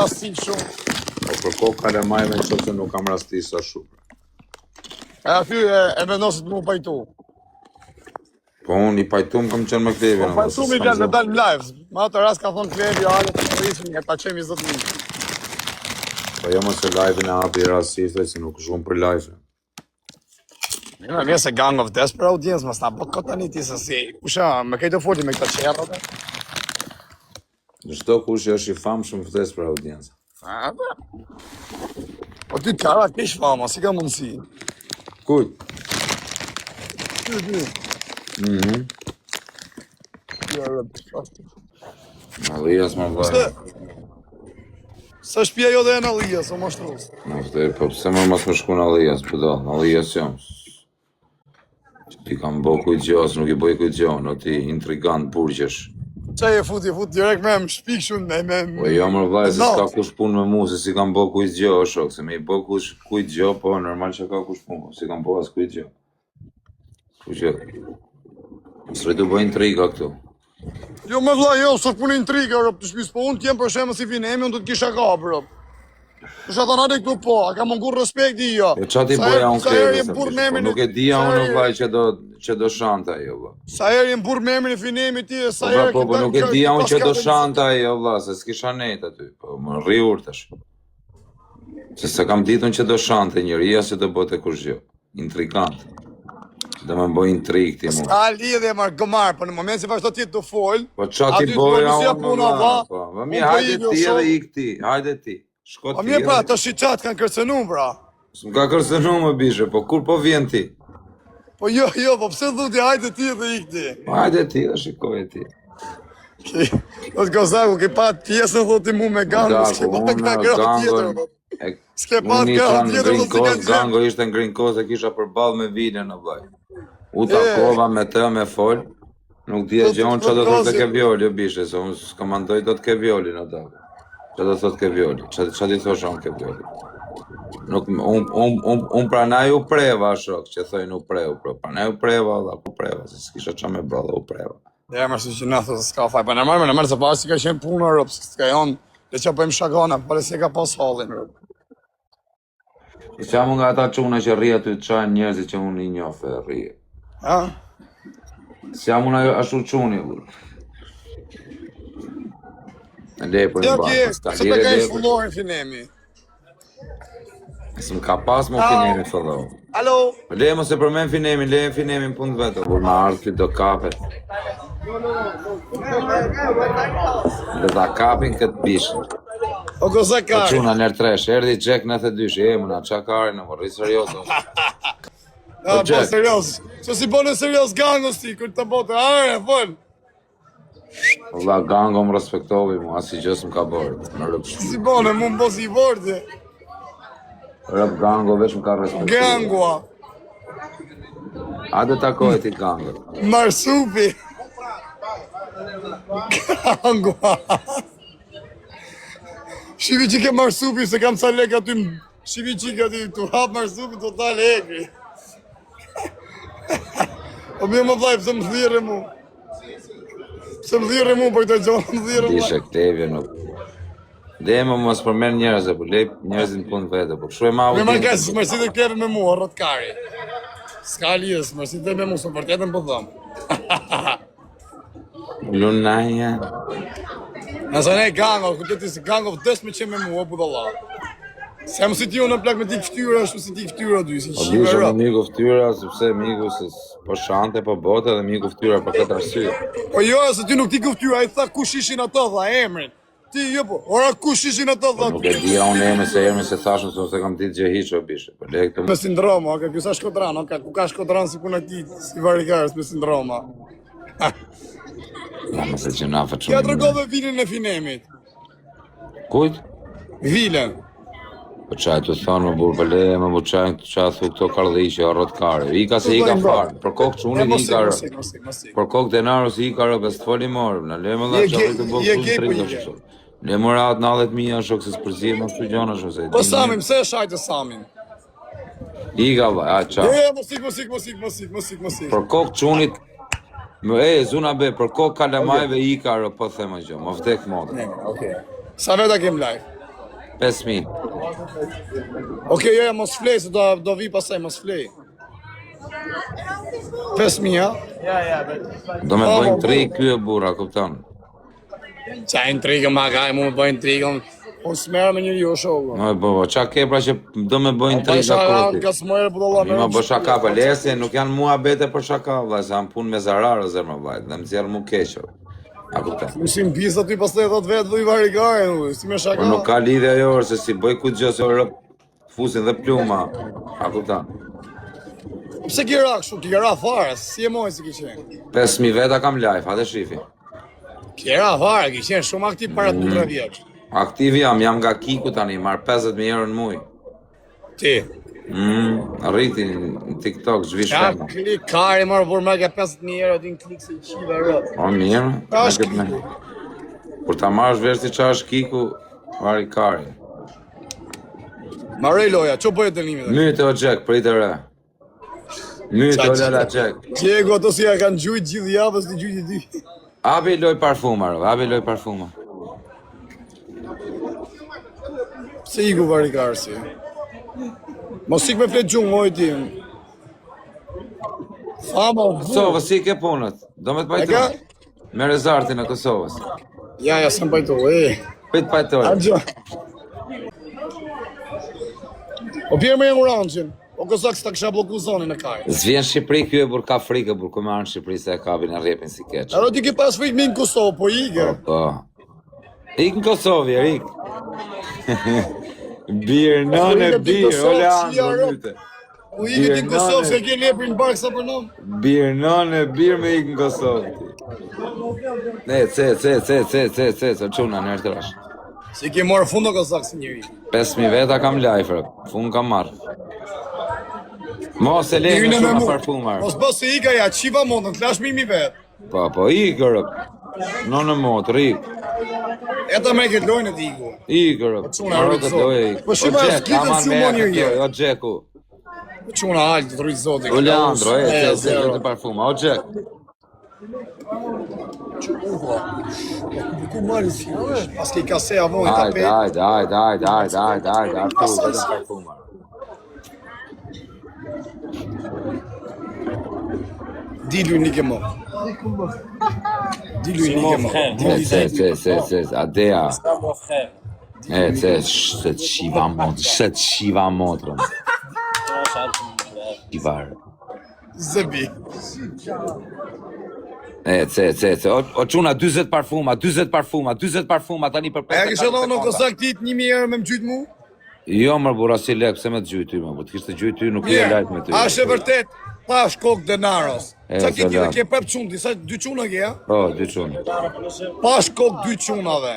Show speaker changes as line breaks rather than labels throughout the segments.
rastis shumë.
Po për kokë kalamajve në qoftë se nuk kam rastis sa shumë.
E aty e, e vendosit mu pajtu.
Po unë i pajtum kam qenë me Klevin.
Po
o, se
pajtu mi
s'kam
plan me
gjë.
dalë në live. Ma atë rast ka thonë Klevi, ale të rrisim, nga ta qemi zot një.
Po jo mos e live-in e hapi rasist, se nuk është unë për live.
Mirë, mirë se gang of vdes për audiencë, mos na bë kot tani ti se si. Kusha, me këtë do foli me këta qerrat?
Çdo kush që është i famshëm vdes për audiencë.
A, po. Po ty të kara keq fama, si ka mundësi?
Kujt?
Ty, ty.
Mhm.
Jo, jo,
Nallias më
Pse?
vllai.
Sa shtëpia jote e Nallias, o mashtrues.
Në vërtet, po pse më mos më shku Nallias, po do, Nallias jam. Ti kam bo kujt gjë, as nuk i bëj kujt gjë, no ti intrigant burgjesh.
Qa e futi, fut direkt me më shpik shumë, me, me,
Po jo më vllai, se s'ka
Not.
kush punë me mua, se si kam bo kujt gjë, o shok, se me i bo kush kujt gjë, po normal që ka kush punë, po si kam bo as kujt gjë. Kështu që mos rri të bëj intriga këtu.
Jo më vlla, jo, s'është punë intriga, rob, të shtëpisë, po unë të jem për shembull si Finemi, unë do të kisha kap, rob. Kisha thënë hajde këtu po, a ka mungu respekti jo.
Po ça ti
Sa herë
boja unë
sa herë
Klevës
jem
aty,
burr me
po
emrin
nuk e dija
sa
unë o
herë
vllai që do që do shante ajo vlla.
sa herë jem burr me emrin e Finemit ti,
Po
sa
pra
herë
po,
ke
po
dalë
nuk e
kë
dija
ke
unë
pas
që do
kapën
shante ajo vlla, se s'kisha net aty. Po më rri urtë tash. Se s'e kam ditun që do shante njeri, as që do bëte kush gjë. Intrigant. Do më bëj intrig ti mu.
S'ka lidhje marr gomar, po në moment që vazhdo ti të fol,
Po ça ti
aty të bëj
boja
si
unë më
puna
vlla,
vlla.
po. Po
Unë
mirë,
po
hajde
ik, jo
ti edhe
shoh.
ik ti, hajde ti. Shko
Po
ti
mirë pra,
edhe.
tash i çat kanë kërcënuar pra.
S'më ka kërcënu më bishe, po kur po vjen ti?
Po jo, jo, po pse thu ti hajde ti dhe ik ti.
Po hajde ti dhe shikoje ti.
Do të gozaku, ke pa pjesën thotë ti mu me gango,
Daku,
s'ke pa
unë
nga grau tjetër.
gangon
po.
e
S'ke pa
unë
grau
isha në
tjetër,
Green
po si kanë
Coast,
qenë.
gango ishte në Green Coast e kisha përballë me vilën o vllai. U
E,
takova me të me fol, nuk dija
thotë
gjë unë çfarë
thotë
do thotë
Kozi,
ke violi o bishe, se unë s'komandoj dot ke violin o daku. Çfarë do thotë ke violi? Çfarë çfarë ti thosha unë ke violi? Nuk un un un un pranaj u preva shok, që thojnë u preu, pro pranaj u preva valla, u preva, se s'kisha çfarë me bë, u preva.
Ja, më së që në thë s'ka faj, po normal, normal se pa si ka qenë puna rob, s'ka janë, le që bëjmë shagana, po le se ka pas hallin rob.
I që jam unë nga ata çuna që rri aty të çajnë njerëzit që unë i njoh e rri.
Ha?
Si jam unë ajo ashtu çuni. vur. Le për
Ja
në
ti,
barë, s'ka
se të
lire
ka i
le për.
followerin Finemi.
S'më ka pas mu
Ciao.
Finemi follow.
Alo.
Po le mos e përmend Finemin, le Finemin punë të vetë. Kur më ardh ky do kapet. Do ta kapin këtë bishën.
O goza
Po
kari.
çuna nër tresh, erdhi Jack 92, e më na ça kari në rri serioz. o.
A,
Po
po
Jack,
serioz. Se si bënë serioz gangos ti, kur të botë, are, fol.
vlla gango më respektovi mua, asnjë gjë s'm ka bërë. Në rëp
Si bënë, mu më bosi i vorte.
Rëp gango veç më ka respektuar.
Gangua,
A do takoj ti gango?
marsupi. Gangua. Shivi që ke marsupi, se kam ca lek aty, m- shivi që ke aty, tu hap marsupi, tu dalë egri. O mirë më vllai, pse më thirre mu? Pse më thirre mu për këtë gjë, më thirre mu.
Dishe Klevio nuk. Le më mos përmend njerëz apo le njerëzit në punë vete, po kështu e ma
Mirë më ka
audiencën.
s'mërsi të Klevio me mua, rrot kari. S'ka lidhje, s'mërsi të me mua, së vërtetën po them.
Lunaja.
Nëse ne gango, ku ti si gango vdes me qenë me mua, budalla. Se jam si ti unë në plak me ti fytyra, ashtu si ti fytyra dy, si
Po
qive
dishe më
rëp.
miku fytyra, sepse miku se s- po shante, po bote dhe miku fytyra për këtë arsye.
Po jo, se ti nuk ti ku fytyra, ai tha kush ishin ato, tha emrin. Ti jo po, ora kush ishin ato,
Po
tha
nuk e dija unë emrin se emrin se thashën se unë s'e kam ditë gjë hiç o bishe. Po le këtë
Me sindroma, ka ky sa shkodran, o, ka ku ka shkodran si puna e tij, si varikarës me sindroma.
Ja, mos e gjënafa
Ja
çuni.
tregove vilën e Finemit.
Kujt?
Vilën.
Po çaj të thonë më burr, po le më bu çaj çaj thu këto kardhiqe, o rrot kare. Ika se
Po
ika
bëjmë bro.
fare. Për kokë
E
çunit
mos ik,
ika.
mos
rë.
ik, mos ik, mos ik.
Për kokë denarës ika rë, bes të foli morë, na le më dha
Je
çaj
gej,
të bë
je
këtu
gej po
intriga
je gej.
shok. Le më rahat në allet mia shok se s'përzihem me këto gjëra shok se e
Po
di
Samin,
mirë.
pse e shajtë Samin?
Ika vlla, a
Jo,
ça.
jo, mos ik, mos ik, mos ik, mos ik, mos ik, mos ik.
Për kokë çunit Më e zuna be, për kokë kalamajve ika rë, po them gjë, më vdek motra.
Okej. Sa veta kem live?
5000.
Okej, jo, jo, mos flej se do do vi pastaj, mos flej. 5000, ha?
Do me
Po,
bëjnë
po,
tri ky e burra, kupton?
Qa intrigë ma ka, mu me bëjnë intrigën. Unë s'merrem me njeri jo shoku.
No e bo, bo, qa ke pra që do me bëjnë
Bëj
tri
shaka,
koti?
ka s'mërë budalla
Mi ma bë shaka, po lese, nuk janë mua bete për shaka, vlla, se janë punë me zarar, o zemra vlla, dhe më zjerë mu keq, o. A kupton?
Mësim pis aty pastaj thot vetë dhe i varigare, nuk, si me shaka.
Po nuk ka lidhje ajo, se si bëj ku gjë se rëp fusin dhe pluma. A kupton?
Pse ke ra kështu, ke ra fare, si e moj si ke qenë?
5000 veta kam live, atë shifi.
Ke ra fare, ke qenë shumë aktiv para 2-3 vjeç.
Aktiv jam, jam nga Kiku tani, marr 50000 euro në muaj.
Ti.
Mm, rriti në TikTok, zhvish
Ja
femra.
klik kare marr por më ka 50000 euro din klik se i qiva rëp.
O mirë,
Ka
me
është
këtë me.
kliku.
Kur ta marrësh vesh ti çfarë është Kiku, vari kari.
Marrë loja, ço bëhet dënimi tani?
Myte o Jack, prit e re. Myte o lala Jack.
Diego ato si ja kanë gjujt gjithë javës ti gjujti ti.
Api loj parfuma, ro, api loj parfuma.
Pse iku varikarsi? Mos ik me flet gjumë, moj ti. Fama, o burr.
Kosovës si i ke punët? Do me të
E
pajtu.
ka?
Me rezartin e Kosovës.
Ja, ja, s'm pajtu, e.
Prit pajtoj.
Angjo. O pjerë me uranqin. O kozak s'ta kisha blloku zonin e kaj.
S'vjen Shqipëri ky e burr ka frikë burr, ku me ardh në Shqipëri se e kapin e rrjepin si keq.
Edhe ti ke pas frikë me në Kosovë, po ike.
Po. Ik në Kosovë, jer, ik. Bir nënë
Frikë ti
bir, o
Kosovë,
Leandro
qia, ro.
myte.
Po ike ti në Kosovë, se ke leprin në bark sa për nom.
Bir nënë bir me ik në Kosovë. ti. Ne, ce, ce, ce, ce, ce, ce, ce, çuna në trash.
Si ke marrë fund o kozak si njeri.
5000 veta kam live, rep. Fund kam marr. Mos e le
Hyne
në
me
shumë
mu.
parfumar.
Mos bë se ika ja, qiva motën, të lash mimi vet.
Po, po, ik, rep. Në në motër, ik.
E ta me këtë lojnë e ti iku.
Ik, rep.
Çuna,
Maro
rrit
këtë
zot.
lojë, ik.
Po, shima,
O, Jack,
s'kitën
aman
si
me
u
këtë
njeri.
lojë, O, Jacku.
Çuna hajt, të rrit zoti.
O, Leandro, e,
E,
ce, ce,
zero.
të parfuma. O, Jack.
Uha. Ku marrin si? Pas ke kase avon i
Hajde,
tapet.
hajde, hajde, hajde, hajde, hajde, hajde, Artur, vetëm parfuma.
Dilu një mo. Dilu një mo.
E, ce, ce, ce, ce, Adea.
Ça, mon frère.
E, ce, se të shiva motrën, se të shiva motrën.
مش عارف من الآخر.
Shivar.
Zebi.
E, ce, ce, ce, o, o çuna 40 parfuma, 40 parfuma, 40 parfuma tani për
E kishe
54
dhënë në
sekonda.
kozak tit 1000 euro me më gjyt mu?
Jo, më burra si lek, pse me të gjyt ty, më, po të kishte gjyt ty, nuk je lajt me ty.
A është e vërtet? Tash kokë denaros.
E,
Qa ke
se
ti
la.
ke prap çun ti, sa dy çuna ke ja?
Po, dy çuna.
Pash kokë dy çunave.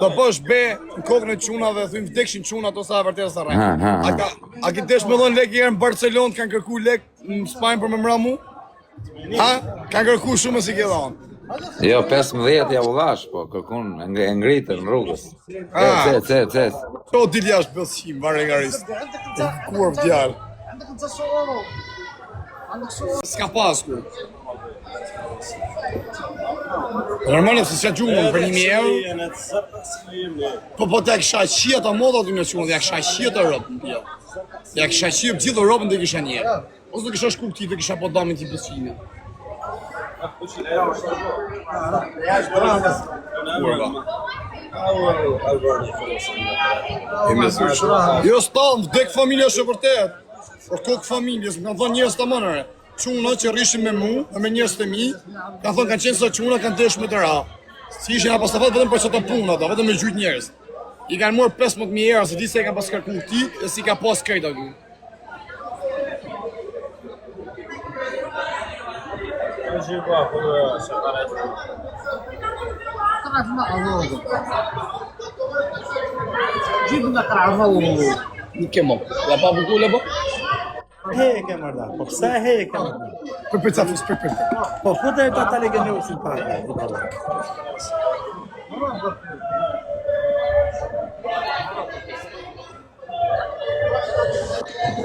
Do bësh be në kokën e çunave, thym vdekshin çunat ose e vërtetë sa rrejnë.
Ha, ha, ha.
A ka a ke desh me dhën lek një herë në Barcelonë, kanë kërku lek në Spanjë për me mra mu? Ha? Kanë kërku shumë si ke dhënë.
Jo, 15 ja u dhash, po kërkun e ngr- e ngritën rrugës. E,
Ah.
ce, ce, ce.
To dil jashtë bësqim, varegarist. Kurv djalë.
عندك 15 اورو عندك 16
S'ka pas kur. Normale se s'ka gjumë për 1000 euro.
انا تزرق سليم
Po po t'ja kisha qi ato moda aty në çunë, ja kisha qi ato rob. Jo. Ja kisha qi gjithë robën dhe kisha një. Ose do kisha shku këtij, do kisha po damin ti bësqime. Kurva. Jo s'ta, më vdek familja është e vërtet. Për kokë familjes, më kanë thënë njerëz tamam re. Çuna që rrishin me mu, dhe me njerëz të mi, kanë thënë kanë qenë sa çuna kanë desh me të ra. Si ishin apostafat vetëm për çato punë ata, vetëm me gjujt njerëz. I kanë marrë 15000 euro, se di se e kanë pas kërku këtij, e si ka pas krejt aty.
نجيبوها خويا شغالات
قرعة الماء جيب لنا قرعة الماء
Nuk e mo. Ja pa buku le po?
هيك يا مرة Po pse heke më?
Për për ca fus për për.
Po futë ta ta legë në usin pak.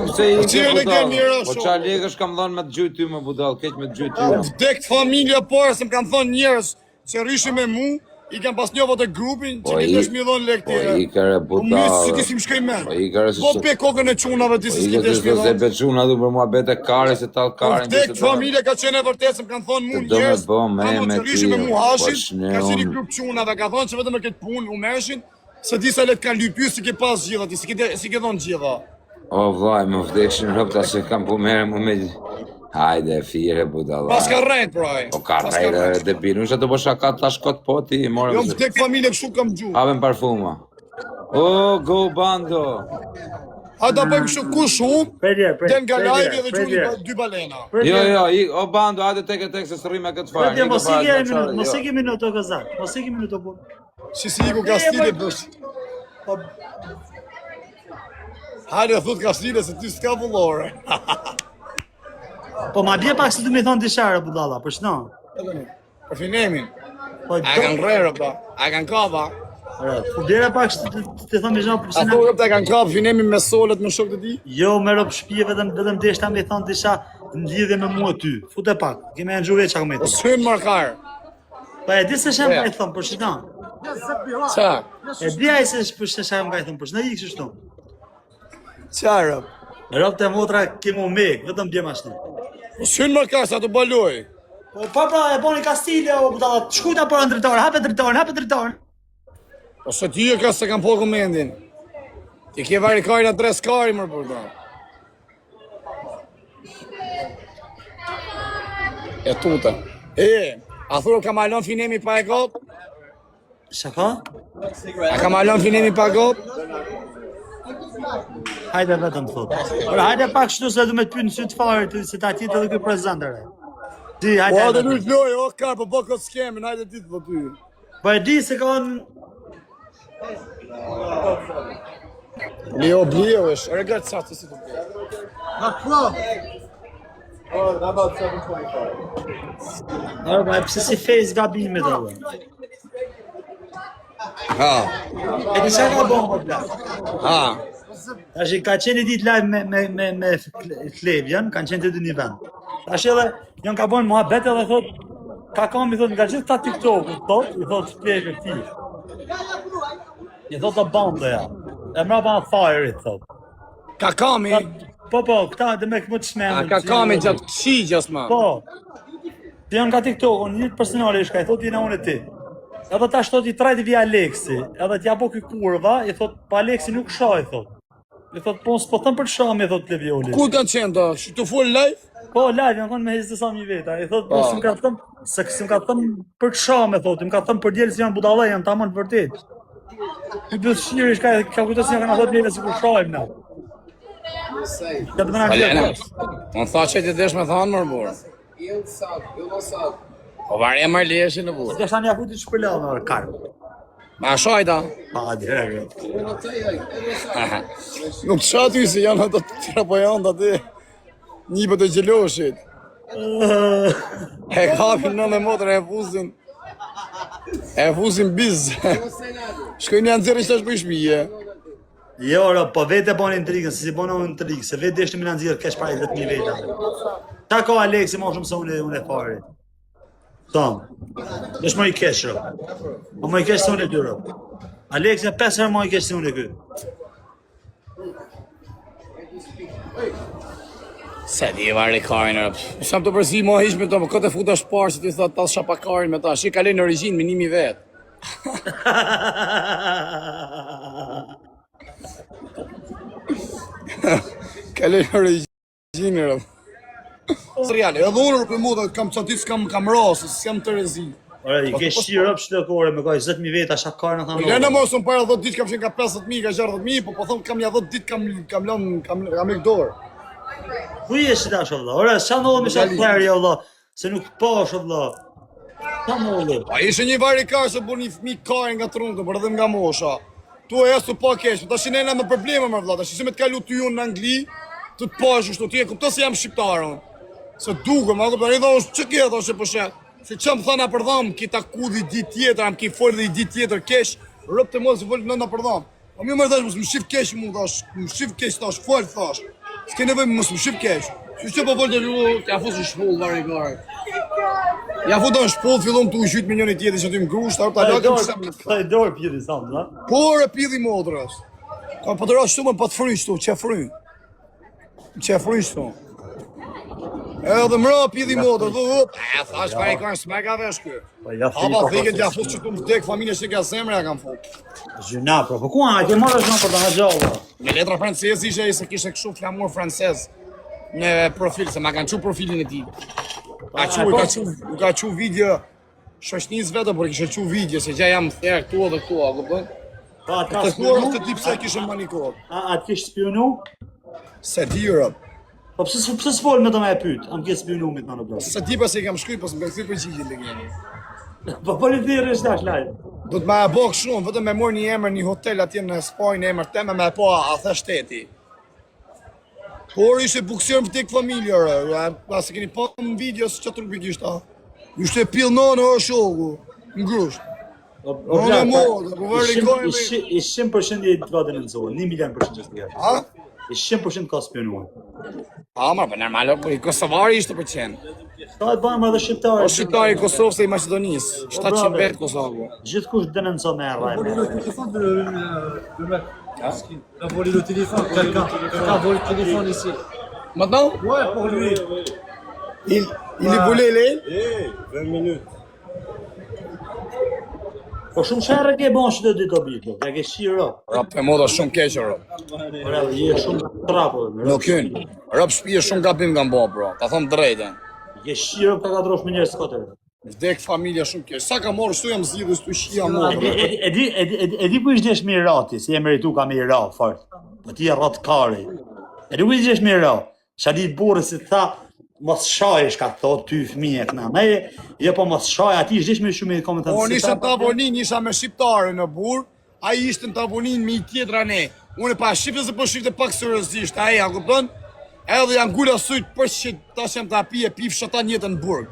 Pse i
Po
ke
qe e ke
budall?
mira,
Po
shok?
qa lekësh kam dhënë me të gjyt ty më budall, keq me të gjyt ty.
Vdek familja parë se më kanë thënë njerëz që rrishin me mu, I kam pas njohur atë grupin që
Po
ki
i-
desh mi dhon lek
Po
tjere.
i kërë
Po më si ti
budalla.
si më shkoj me.
Po i kërë se
Po pe kokën e çunave ti
Po
si
i
s'ki
kërë
desh
se
mi
se
dhon.
be çuna du për muhabete kare se tall
Po
kare
vdek familja ka qenë e vërtetë se më kanë thonë mu
Të do me
njerëz,
bo me
kanë
me
thonë që rishin me
ti,
mu
po
hashin,
shne
ka qenë një
unë.
grup çunave, ka thonë që vetëm me këtë punë u mershin, se disa let kanë lypy si ke pas gjitha ti, si ke si ke dhon gjitha.
O vllai, më vdekshin rob tash e kam po merrem mu me Hajde, fire budalla.
Pas ka rrejt pra ai.
Po ka
Pas ka
rrejt
rrejt.
debil, unë të po shaka tash kot po ti, more.
Jo më vdek familje kështu kam gjuhë.
Hapen parfuma. O, go bando.
Hajde ta bëjmë kështu kush hum,
Prej prej.
del nga
prej
live dhe
prej
gjuni pa- dy balena.
Prej
Jo, jo, i, o bando, hajde tek e tek se sërri me këtë fare.
Prej mos i
Një
kemi
të
minutë, mos
jo.
i kemi minutë o kazak. Mos i kemi minutë o burr.
Si si iku Kastile bësh.
Po
Hajde thot Kastile se ti s'ka vullore.
po ma bje pak se du me thonë dishare budalla, për shno.
Për finemin.
Po
A kanë rrerë po. A kanë kapa.
Ore, Po bjera pak se të, të thonë diçka për
A
se na
thua këta kanë kap finemin me solet me shokët e tij?
Jo, me rob shtëpi vetëm vetëm deshta me thonë diçka në lidhje me mua ty. Fute pak. Kemi e ngjuve çka më
Po
thonë.
s'hyn markar.
Po e di se çka
Ja.
më thon, për shno.
يا الزبي راه
Qa?
E di ai se për çka më thon, për shno ik kështu.
Qa rob?
Rob të motra kemi u mek, vetëm bjem ashtu.
Po s'hyn markar sa të baloj.
Po pa pra e boni Kastile o budalla, shkujta para në dritare, hape dritaren, hape dritaren.
Po se ti e ka se kam po komendin. Ti ke vari karin adres kari më për ta. E tuta. E, a thua ka malon finemi pa e gop?
Shaka?
A ka malon finemi pa gop?
Hajde vetëm thot. Por hajde pak kështu se du me të pyet në sy të fare ty se ta tjetë edhe ky prezent re. Di,
Po
hajde.
hajde
vetëm.
luj lojë, o kar, po bë këtë skemin, hajde ti të po ty.
Po e di se ka në
Leo Blio është, regat sa të si të bëj.
لا
Ore, po e pse si face gabimit edhe.
Ha,
E di çka ka bën po plak.
ha.
Tash i ka qenë një ditë live me me me me Klevjan, kanë qenë të dy një vend. Tash edhe janë ka bën muhabet edhe thot ka kam i thot nga gjithë ta TikToku, thot, i thot Klevja ti. I thot të bandoja. E mrapa në fire thot.
Ka kami,
Po po, këta dhe me më të
a
shmendën.
ka kami gjatë këshiqës ma.
Po. Ti janë nga TikToku, një personali është ka i thot jena unë e ti. Edhe tash thot i trajti vi Aleksi, edhe t'ja bo ky kurva, i thot pa Aleksi nuk sha i thot. I thot po s'po thëm për sham i thot Levioli.
Ku kanë qenë ta? Shi të fol live?
Po live janë kon me hezë disa mijë veta. I thot po
Po.
s'm ka thën se s'm ka thën për të sham e thot, më ka thën për djelë se janë budallë, janë tamam të vërtet. Ky do të shiri ka ka kujto se janë kanë thot neve sikur shajm na. Ka të bëna
Alena, unë tha që ti desh me thonë mërë burë. Po varje marrë leshin në burë.
Ka tani ja futi shpërlau në kar.
Ma shajta.
Pa direkt.
Nuk të shati se janë ato të tjera po janë aty. Njipët e gjeloshit. E kapin nënë e motrën e fusin. E fusin biz. Shkojnë janë nxjerrin tash për shtëpi.
Jo, ro, po vetë e bën intrigën, se si bën unë intrigë, se vetë deshti më na nxjerr keq para 10000 veta. Ta ka Aleksi më shumë se unë unë e fare. Tam. Është më i keq, ro. Po më i keq se unë e dy, ro. Aleksi është pesë herë më i keq se unë e ky.
Se di e vari karin rëp. Sa më të përzi ma hiq me to, po këtë e futa parë se ti thot tas shapakarin me ta. Shi kaloi në origjinë me 1000 vet. Kaloi në origjinë rëp. Real, edhe unë për mua kam ca ditë s'kam kam rast, s'jam të rezi.
Ore, i ke shirë rëp çdo kohë me ka 20000 veta shakar në thanë.
Lëna mos unë para 10 ditë kam qenë ka 50000, ka 60000, po po them kam ja 10 ditë kam kam lënë kam kam ik dorë.
Ku je si tash o vëlla? Ore, ç'a ndodhi me çfarë therje o vëlla? Se nuk pash o vëlla. Ç'a ndodhi?
A ishte një vari kar se bën një fëmijë kare nga trunku, por edhe nga mosha. Tu e esu pa keq, po tash ne na me probleme më vëlla, tash si me të kalu ty unë në Angli, të të pash kështu, ti e kupton se jam shqiptar unë. Se dukem, a kupton, i thosh, ç'ke ke, thosh po sheh. Se ç'm thëna për dhëm, ki taku dhe ditë tjetër, am ki fol dhe ditë tjetër keq, rob të mos fol nëna për dhëm. Po mirë më thash, mos më shif keq mu thash, më shif keq thash, fol thash. S'ke nevojë mos më shif keq. Që që po fol të ju, t'ja fus në shpull vari kare. Ja futën shpull, fillon të u gjyt me njëri tjetrin që aty më grusht, ta lagëm pse.
Sa i dorë pjeti sa, na?
Por e pidhi motrës. Ka po të ra shumë po të fryj këtu, çe fryj. Çe fryj këtu. Edhe mra pidhi motrës, do hop. E thash pa i kanë s'më ka vesh ky.
Po ja
Hapa thikën ja fut që tu më vdek familja që ka zemra ja kam fut.
Gjyna, po po ku a ke marrë shumë për ta gjallë.
Me letra franceze ishte ai se kishte kështu flamur francez në profil, se ma kanë çu profilin e tij. Ka çu, ka çu, u ka çu video shoqënisë vetëm, por kishte çu video se gja jam therë këtu edhe këtu, a kupton?
Po ata
Të thuar të ti pse kishe manikor.
A a të kish spionu?
Se di rob.
Po pse pse s'fol me të me e pyet? A më ke spionu me të në blog?
Se di pas i kam shkruaj, po s'më kanë kthyer përgjigje legeni.
Po po le thirrë është tash live.
Do të ma e bë kështu, vetëm me morë një emër një hotel atje në Spanjë në emër tem me e pa a the shteti. Por ishte buksier në vdek familja, re. A, a se keni pa në video se çfarë trupi kishte. a? Ishte pill nënë o shoku, në grusht.
O, o
Unë
plak,
e morë, po vëri
ishim-
kojmë.
ishi- Ishim përshëndje të ka denoncuar, 1 milion përshëndje të ka.
A?
Ishim përshëndje ka spionuar.
A, ma, po normal, po i Kosovari ishte për qenë.
Sa e bëjmë edhe shqiptarë.
O shqiptari i Kosovës e i Maqedonisë, 700
bravo.
vet Kosovë.
Gjithkush denoncon me
Volé
rrajë.
le téléphone de, le, le mec. Il a volé le téléphone, quelqu'un. Quelqu'un a volé le téléphone ici.
Maintenant,
Ouais, pour lui.
il, il est volé le?
Eh, 20 minutes.
Po shumë sherrë ke bën çdo ditë o bit, ja ke shiro.
Rap të moda shumë keq, rap.
Ora je shumë trapo.
Nuk hyn. Rap shtëpi shumë gabim kam bë, bro. Ta them drejtën.
Je shiro ka katrosh me njerëz kotër.
Vdek familja shumë keq. Sa ka marrë shtu jam zgjidhur stu shia
E di
motra.
e di e di e di, e di ku ish desh me i ra ti, si e meritu ka me i ra fort. Po ti e rrot kari. E di ku ish desh me i ra. Sa di burrë si tha mos shaj ka thot ty fëmijë këna. Ne jo po mos shaj, aty ish desh me shumë i komentar.
Po unë isha në tavolinë, isha me shqiptarë në burr, ai ishte në tavolinë me i tjetra ne. Unë e pa shifte se po shifte pak seriozisht, ai a kupton? Edhe janë ngula syt për që tash jam ta pi e pifsha ta jetën në burg.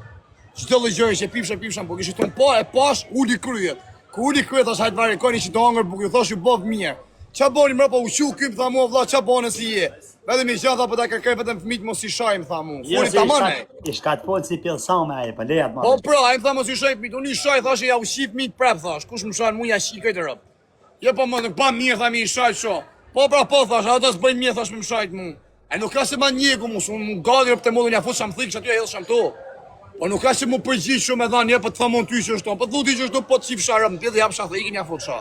Çdo lloj gjëje që pifsha pifsha, po kishte thonë po e pash uli kryet. Ku uli kryet tash hajt varikoni që do hangër bukë, ju thosh ju bëv mirë. Qa boni mbrapa u qu ky më tha mua vlla qa bone si je. Vetëm i gjë tha po ta kërkoj vetëm fëmijët mos i shajm tha mua.
Jo,
Foli
se
tamam ai.
ish ka të fol si pjellsa me ai, po lejat më.
Po pra, ai më tha mos i shaj fëmijët, unë i shaj thashë ja u shif fëmijët prap thash, kush më shan mua ja shikoj të rob. Jo po më nuk pa mirë tha mi i shaj sho. Po pra po thash, ato s'bëjnë mirë thash me më shajt mu. E nuk ka se ma njeku mu, se unë mu gati rob të mollën ja fut sham thik që aty ja hedh sham tu. Po nuk ka se mu përgjigj shumë e thanë, jo po të tham unë ty që është, po thu ti që është, po të qifsha rob, në pjedhë jap sha thikin ja fut sha.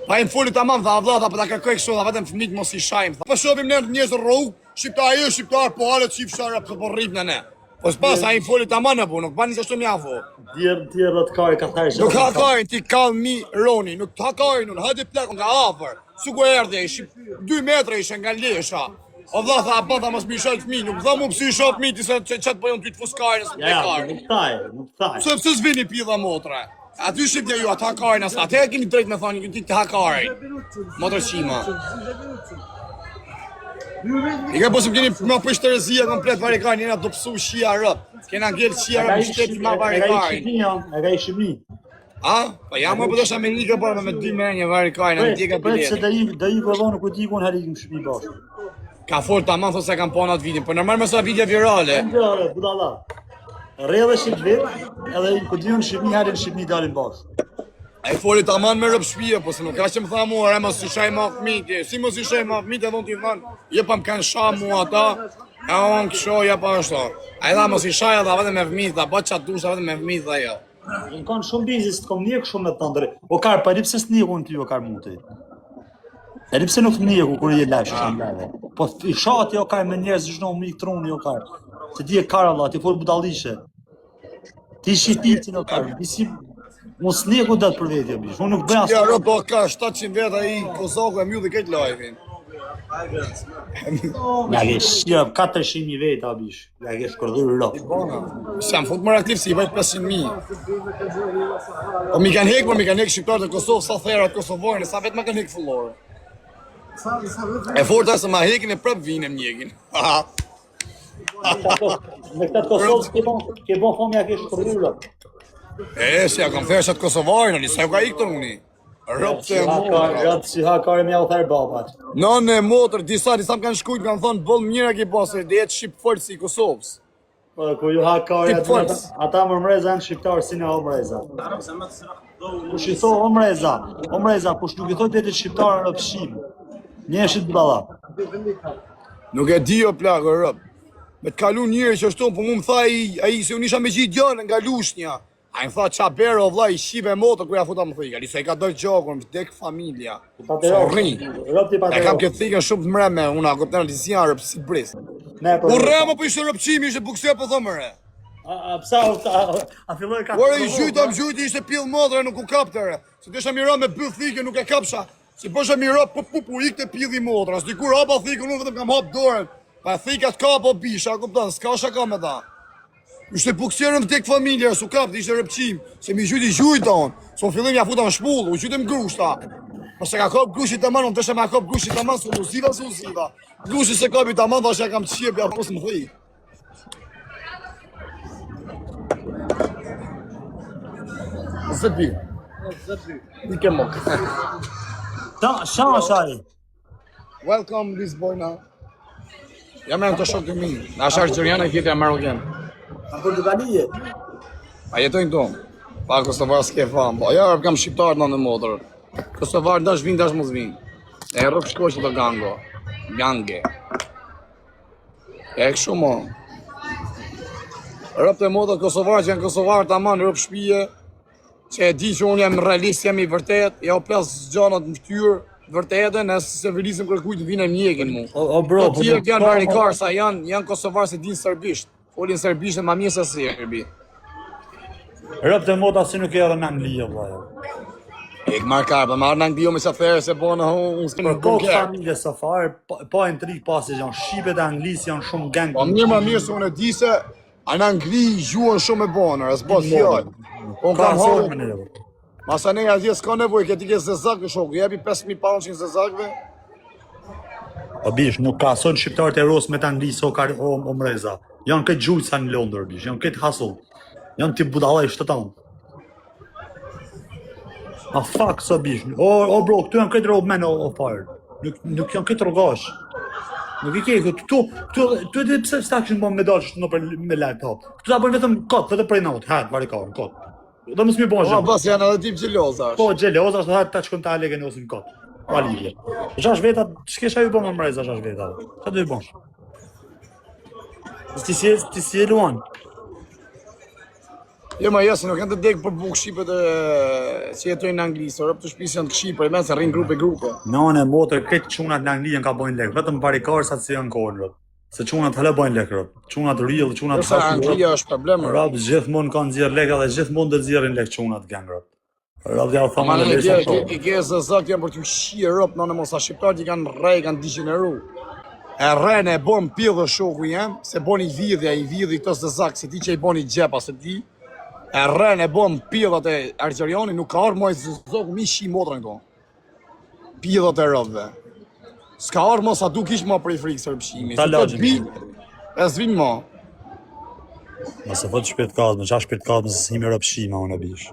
Pa im foli tamam, tha vlla, tha po ta kërkoj kështu, tha vetëm fëmijët mos i shajm. Tha. Po shohim ne njerëz në rrugë, shqiptar jo shqiptar, po hale qifsha rob, po rrit në ne. Po s'pas ai im foli tamam apo nuk bani ashtu mjafu.
Djerr djerr rrot kari ka tharë.
Nuk ha kajnë ti kalmi Roni, nuk ta kajnë unë, hajde plakun nga afër. Su ku erdhi, ishi 2 metra ishe nga lesha. O vlla tha, ba tha mos mi shaj fëmijë, nuk tha mu pse i shoh fëmijë ti se që çat po jon ty të fuskajnë se
Ja, ja,
të karë.
nuk thaj, nuk thaj.
Pse pse s'vini pidha motra? Aty shqipja ju, ata kajnë as, atë e keni drejt me thonë, ju ti të hakajnë. Motër qima. I ka po se më keni më për shterezia komplet varikajnë, jena do psu shia rëp. Kena ngel shia rëp, shteti ma
E ka i
varikajnë.
shqipni, jo, e ka i shqipni.
A? Po jam më po dosha Amerika por me dy menje varikajnë, në djega
Pret se
biletin.
do i do i vëllon ku ti ikun herë ikim në shtëpi bashkë.
Ka fol tamam thotë se kam pa atë videon, po normal me sa video virale.
Jo, re, budalla. Rrjedhë shit vet, edhe ku diun në Shqipëri herë në Shqipëri dalin bashkë.
Ai foli tamam me rob shtëpia, po se nuk ka që më tha mua, re mos i shaj ma fëmijët, je. si mos i shaj ma fëmijët, edhe unë t'i thon, jo pa më kanë sha mua ata, e unë kësho, ja pa ashtu. Ai tha mos i shaj ata vetëm me fëmijët, tha bë çfarë dush, vetëm me fëmijët tha jo.
Unë kanë shumë biznes, të kom ndjek shumë me të ndër. O kar, pa e di pse s'ndjekun ty o kar muti. E di pse nuk të ndjeku kur je live shumë live. Po i shati o kar me njerëz që shnon mik truni o kar. Se ti e kar Allah, ti fol budallishe. Ti shititin o kar, ti si Unë s'ndjeku dot për vete, bish. Unë nuk bëj as.
Ja rob po ka 700 veta ai Kozaku e mbylli këtë live-in.
Ja ke shqip 400.000 veta bish. Ja ke shkërdhur rob.
Se jam fut më aktiv si i bëj 500.000. Po mi kanë hek, po mi kanë hek shqiptarët e Kosovës sa therat kosovarë, sa vetë ma kanë hek fullore. E forta se ma hekin e prap vinë e mjekin.
Me këtë Kosovës ke bon, ke bon fomi ja ke shkërdhur rob.
E, si ja kam therë sat kosovarin, ani sa ju ka ikë uni. Rob të
Si ha kar,
motra.
rob si ha kar më ja u ther babat.
Nënë e motër, disa, disa më kanë shkujt, kanë thonë, boll mirë e ke pasur, dhe jetë shqip folës i Kosovës.
Po, ku ju ha karja,
Tip folës.
ata më mreza janë shqiptarë si në o mreza.
تعرف زعما تسرق الضوء
Kush i tho o mreza, o mreza, kush nuk i thot vetit shqiptar në pshim. Njëshit budalla.
Nuk e di o plak, o rob. Me të kalu njëri që është unë, po mu më tha ai, ai se unë isha me gjithë djalën nga Lushnja. Ai më tha qa bere o vlla i shqipe e motër kur ja futa më thika. Lisa i ka dojë gjokun, vdek familja. Sorry.
Rob ti pa
E kam këtë thikën shumë të mreme, unë a kupton Lisia rëp si bris.
Ne po.
U rrema po ishte rëpçimi, ishte bukse po thëmë re.
A, a psa a, a, a filloi ka.
Ore i gjyta, më gjyti ishte pill motre, nuk u kapte re. Se desha mira me byth thikën, nuk e kapsha. Si bësha mira, pu pu pu ikte pilli motra. Se dikur hapa thikën, unë vetëm kam hap dorën. Pa thika t'ka po bisha, kupton, s'ka shaka me ta. Ishte buksierë në vdek familja, s'u kapte, ishte rëpçim, se mi gjyti gjujta unë. Se unë fillim ja futa në shpull, u gjytëm grushta. Po se ka kap grushi tamam, unë desha ma kap grushi tamam, se u ziva, se u ziva. Grushi se kapi tamam, thashë ja kam qep, ja pos më thi. Zëbi. Ike mok.
Ta, sha është ai?
Welcome Lisbona. Jam janë të shokë të mi. Na është algjerian e tjetër jam marokan.
Në Portugalie.
A jetojnë këtu? Pa Kosovar s'ke fam. Po ja kam shqiptar në në motër. Kosovar dash vin dash mos vin. E rrok shkoj që do gango. Gange. E kështu mo. Rëp të motër Kosovar që janë Kosovar taman rëp shtëpie që e di që unë jam realist, jam i vërtet, ja u plas gjanat në fytyrë, të vërtetën, e se vilizëm kërkujt vinë e mjekin mu.
O, o bro,
Po tjerët janë varikar, sa janë, janë kosovar se din serbisht. Folin serbisht ma mirë se serbi.
Rob të mota si nuk e edhe në Angli o vlla.
E ke marrë karpa, marrë në Angli jo me sa therë se po në unë s'kem
Për
nuk
kokë
ke.
familje së fare, pa, pa intrig pa si janë shqipet e Anglisë janë shumë gang.
Po mirë ma mirë se unë e di se a në Angli gjuhën shumë e bonë, s'po fjalë. Unë
Ka
kam
sot
hallë,
me ne.
masa ne atje s'ka nevojë, ke ti ke zezak shoku, jepi 5000 pounds zezakëve.
Po bish, nuk ka son shqiptarët e Rusë me të Anglisë o, kar, o, o mreza. Janë këtë gjujtësa në Londër, bish, janë këtë hustle. Janë ti budallaj shtëtan. A fuck sa bish. O, o bro, këtu janë këtë robmen o, o farë. Nuk, nuk janë këtë rrogash. Nuk i ke, këtu, këtu, këtu, këtu edhe pse s'ta kishin bën me dalë në për me laptop. Këtu ta bëjnë vetëm kot, vetëm prej not, ha, varikar, kot. Dhe mos mi bën
Po
gjë.
bas janë edhe tip xheloza.
Po, xheloza, është ta shkojmë ta alegenosim kot. Pa lidhje. Zhash veta, s'ke çka ju bën me mreza zhash veta. Çka do ju bën? Ti si ti si e luan?
Jo, ma jo, se nuk janë të dek për bukë shqipet e që jetojnë në Angli, se rob të shtëpisë janë të këqij, për e men se rrinë grupe grupe.
Nënë e motër, këtë çunat në Angli janë ka bëjnë lek, vetëm barikarsat si janë kohën rob. Se çunat hala bëjnë lek rob. Çunat real, çunat
Përse
hustle, rob.
Anglia është problem. rob.
Rob gjithmonë kanë nxjerr lek edhe gjithmonë do nxjerrin lek çunat gang rob. Rob ja
Ma
thonë
në
edhe
i
derisa
ke,
shoh.
i ke zë zak janë për t'ju shqie rob, në në mos a shqiptarët i kanë rrej, kanë digjeneru. E rren e bon pillë shoku jem, se boni vidhja, i vidhi këto zë zak, se ti që i boni gjepa, se ti. E rren e bon pillat e Algjeriani, nuk ka ardhur më zë zoku mi shi motrën këto. Pillat e robëve. S'ka ardhur më sa duk ish më prej frikë sërpshimi.
Ta
Se këto
lagjin.
bin, e s'vin më.
Mos e thot shpirt kazmë, qa shpirt kazmë se s'himi rob shima unë e bish.